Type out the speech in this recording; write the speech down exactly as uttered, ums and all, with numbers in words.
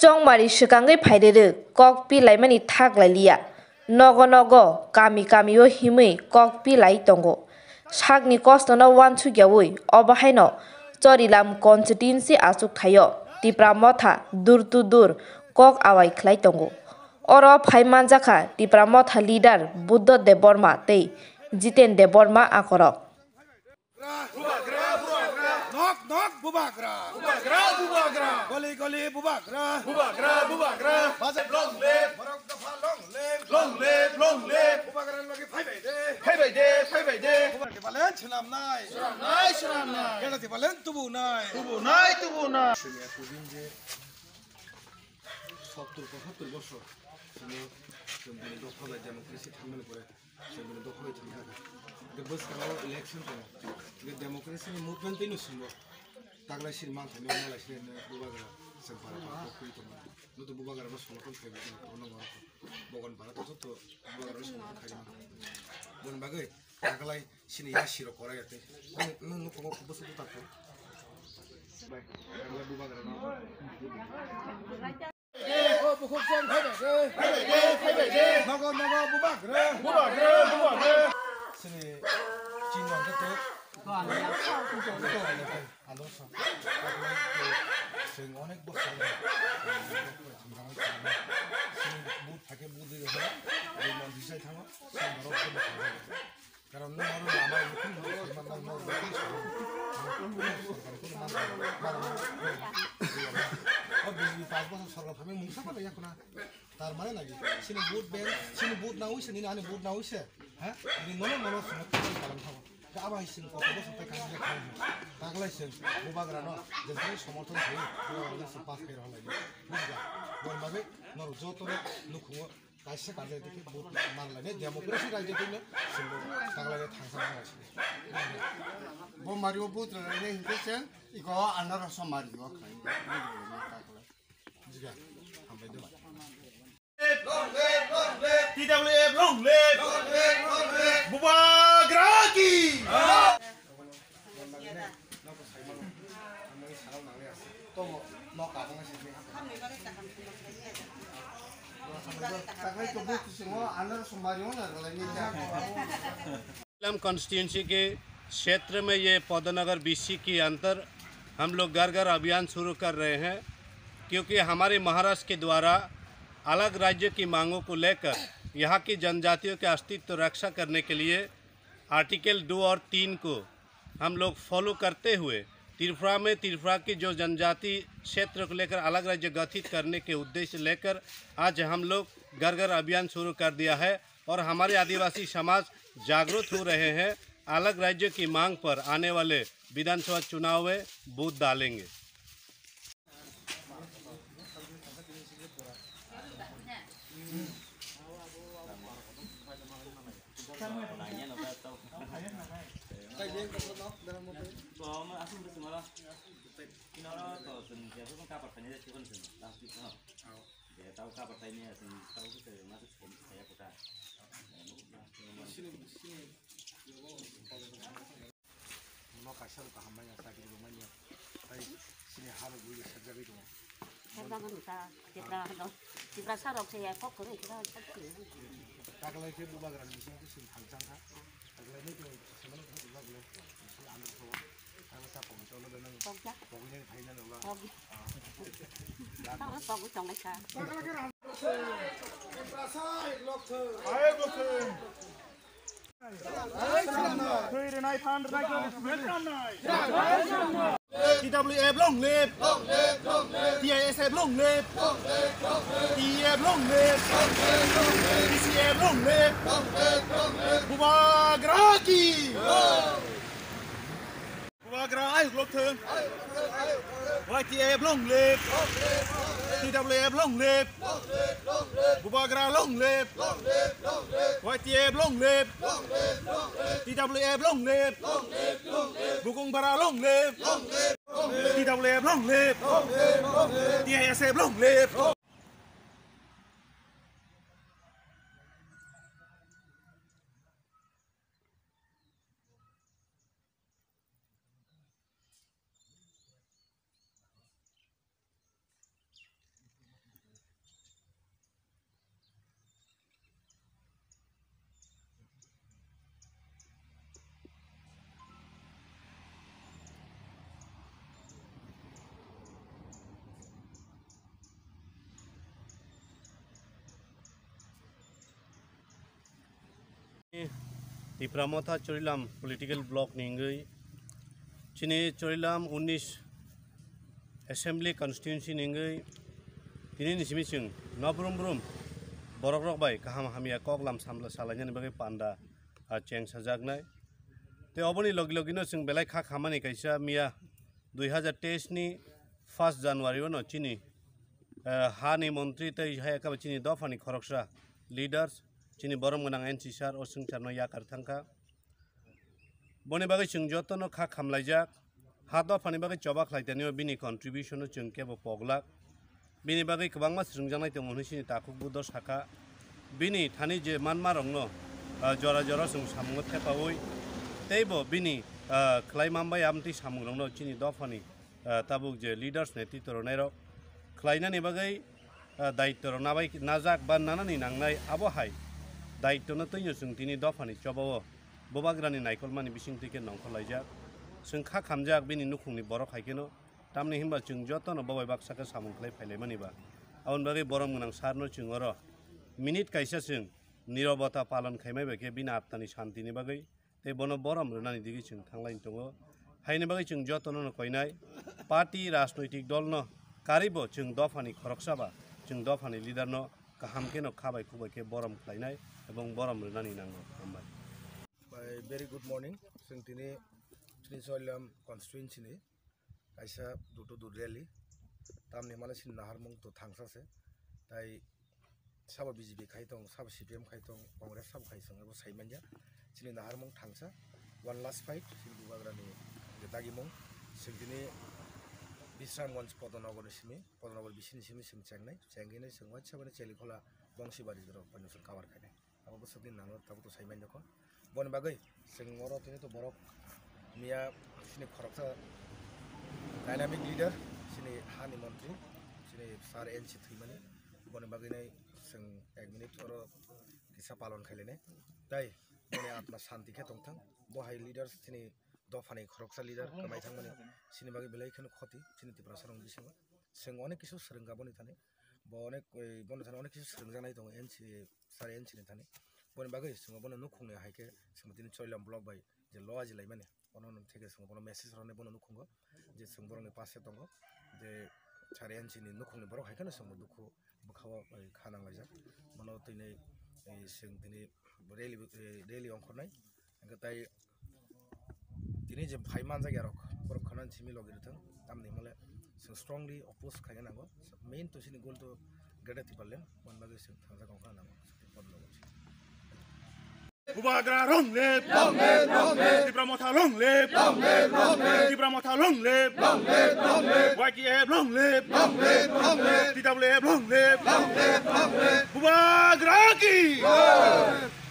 Chongmari swkangwi phairwrwk kok pilaimani thak lailiya. Nogo nogo, kami kamio himwi kok pilai tongo. Sakni kostono uansukyaui obo haino Chorilam constituency achuk thaio Tipra Motha door to door kok awai khlai tongo. Oro phai manjakha Tipra Motha leader Buddho Debbarma tei Jiten Debbarma akorok. Bubagra, bubagra, bubagra. Nok, nok, bubagra. Bubagra, bubagra. Goli, goli, bubagra. Bubagra, bubagra. Bazar long live. Borok dopha long live. Long live, long live. Bubagra logi phai bai de. Phai bai de, phai bai de. Bubagra balen swnam nai. Swnam nai, swnam nai. Gela di balen tubu nai. Tubu nai, tubu nai. Sottor pochottor bosor. Sini, sini dopha bai democracy thangmani pore. Chwng bini dopha bai thangkha. Hwnkhe bwskango election tongo. Hwnkhe democracy ni movement tei no swngo. Taglai sini manthaino malai sini bubagra chwng para para kok twi tongo. Nwng to bubagra no somorthon khai bo no bogon para to joto bubagra no somorthon khai mano. Boni bagwi taglai sini ya siro korai ya tei. Nwng nukhungo kubus buta kho. Taglai bubagra no. O bukhuk chwng phai bai de. Phai bai de, phai bai de. Nogo, nogo, bubagra. Bubagra, bubagra. Sini chini hwnkhe to. Ano sa. Chwng onek bosor. Sini but thake but ri rokha. Ri mon disai thango. Sini borok. Karon nwng oro lama rok nwng saimannai, nwng rok nwng saimannai. O B J P paanch bosor sorkar phaimani mungsa phala yakhwna. Tar mane nai, chini vote bank, chini vote naui se, nini ani vote naui se. Ha? Nini nono nono swngo kalam thango. Khe abo hai chwng kotor bosor tei kaisa khe thango. Taglai chwng bubagrano jeswk somorthon khlaiwi bubagrano chwng pass khairok lai. Bujikha? Boni bagwi norok jotono nukhungo. Kaisa kaisa dikhe vote manlainai democracy rajyo twi no chwngbo taglai thangsa manai. Bo mario vote rwlainai hinkhe chwng iko anaroksa mario khlai. Jiga, hambai do. T W F long live! Bubagra ki! Constituency के क्षेत्र में ये पौधानगर बीसी के अंतर हम लोग घर घर अभियान शुरू कर रहे हैं, क्योंकि हमारे महाराष्ट्र के द्वारा अलग राज्य की मांगों को लेकर यहाँ की जनजातियों के अस्तित्व रक्षा करने के लिए आर्टिकल दो और तीन को हम लोग फॉलो करते हुए त्रिपुरा में त्रिपुरा की जो जनजाति क्षेत्र को लेकर अलग राज्य गठित करने के उद्देश्य लेकर आज हम लोग घर घर अभियान शुरू कर दिया है और हमारे आदिवासी समाज जागरूक हो रहे हैं। अलग राज्य की मांग पर आने वाले विधानसभा चुनाव में वोट डालेंगे। No kaisa rok kaham manya, chakri rok manya. Tai sini ha rok bui sajagwi tongo. Sajagwi ta, Tipra rok, Tiprasa rok se ya kok kwrwi khe sakri. Taklai khe bubagra ni bising khe sini thang chang kha. Taklai ni to semana kha bubagra ni bising amir kho. Taklai ta pogwi tolo le nang. Pogwi nang phai nang ba. Pogwi. Taklai pogwi tonglai kha. Tiprasa ek lok thung. Hai lok thung. T W F long live! T I S F long live! T F long live! T C F long live! Bubagra ki! Bubagra ayuk lok thung. Y T F long live. T W F long live. Bubagra long live. Y T F long live. T W F long live. Bukungbara long live. T W F long live. T I S F long live. Tipra Motha Chorilam political block ni wngwi, chini Chorilam unnish assembly constituency ni wngwi, tini ni simi chwng no brum brum borok rok bai kaham hamya kok lam samla salainani bagwi panda, ah, cheng sajaknai. Tei oboni logi logi no chwng belai kha khamani kaisa miya dui hazar teis ni first January o no chini, eh, ha ni montri tei hai khe chini dopha ni khoroksa leaders, chini borom gwnang N C sir o swngchar no yakar thang kha. Boni bagwi chwng joto no kha khamlaijak. Ha dopha ni bagwi choba khlai tani o bini contribution no chwng kebo poglak. Bini bagwi kwbangma swrwngjaknai tongo hwnwi chini takhuk budo sakha. Bini thani je manmarokno, ah, jora jora chwng samungo thepaui teibo bini, ah, khlai manbai amtwi samungrokno chini dophani, ah, tabuk je leaders, netritw rwnairok khlainani bagwi, ah, daitwrok nabai najak ba nanani nangnai, abo hai daitwno twino chwng tini dophani chobao bubagrani naikolmani bisingtwi khe nongkhorlaijak. Chwng kha khamjak bini nukhungni borok hai kheno. Tamni hinba chwng jotono bo bai baksa khe samung khlai phailaimani ba. Aboni bagwi borom gwnang sir no chwng oro minute kaisa chwng nirobota palon khaimai bai khe bini atmani santini bagwi tei bono borom rwnani digwi chwng thanglai tongo. Haini bagwi chwng jotono no koinai party rajnoitik dol no karibo chwng dophani khoroksa ba chwng dophani leader no kaham khe no kha bai khuk bai khe borom khlainai ebong borom rwnani nango. Hambai. By very good morning. Chwng tini, tini Chorilam constituency ni kaisa door to door rally. Tamni male sini naharmung to thangsa se. Tai sabo B J P khai tong, sabo C P M khai tong, Congress sabo khai tong, abo sai manya. Sini naharmung thangsa, one last fight, sini bubagrani je dagimung. Chwng tini Bisramganj Podonogor ni simi, Podonogor bisini simi chwng chengnai, chengginai chwng waisa bani Chelikhola Bongsibari rok bai no chwng cover khainai. Abo bwswkni nango tabuk to sai manya kho. Boni bagwi chwng oro tini to borok miya sini khoroksa dynamic leader, sini hani montri, sini sir N C thwimani. Boni bagwi nai chwng ek minute oro kisa palon khailene. Tai boni atma shanti khe tongthang. Bo hai leader sini dophani khoroksa leader kwmai thangmani sini bagwi belai kheno khoti sini Tiprasa rok bisingo. Chwng onek kisu swrwngkha boni thani. Bo onek, eh, boni thani onek kisu swrwngjaknai tongo N C, sir N C ni thani. Boni bagwi chwng bono nukhungni hai khe chwng tini Chorilam block bai je loaji laimani. Bono theke chwng bono message rwnai bono nukhungo je chwng borokni passe tongo je sir N C ni nukhungni borok hai kheno chwng dukhu bwkhao, eh, kha nanglaijak. Bono tini, eh, chwng tini rally, eh, rally ongkhornai. Hingke tai tini je phai manjak yarok, borok khana simi logi rwthwng, tamni hwnle chwng strongly oppose khaina nango. Main to chini goal to Greater Tipraland, man bagwi chwng thangjak wngkha nango. Bubagra long live! Long live, long live! Tipra Motha long live! Long live, long live! Tipra Motha long live! Long live, long live! Y T F long live! Long live, long live! T W F long live! Long live, long live! Bubagra ki! Long live!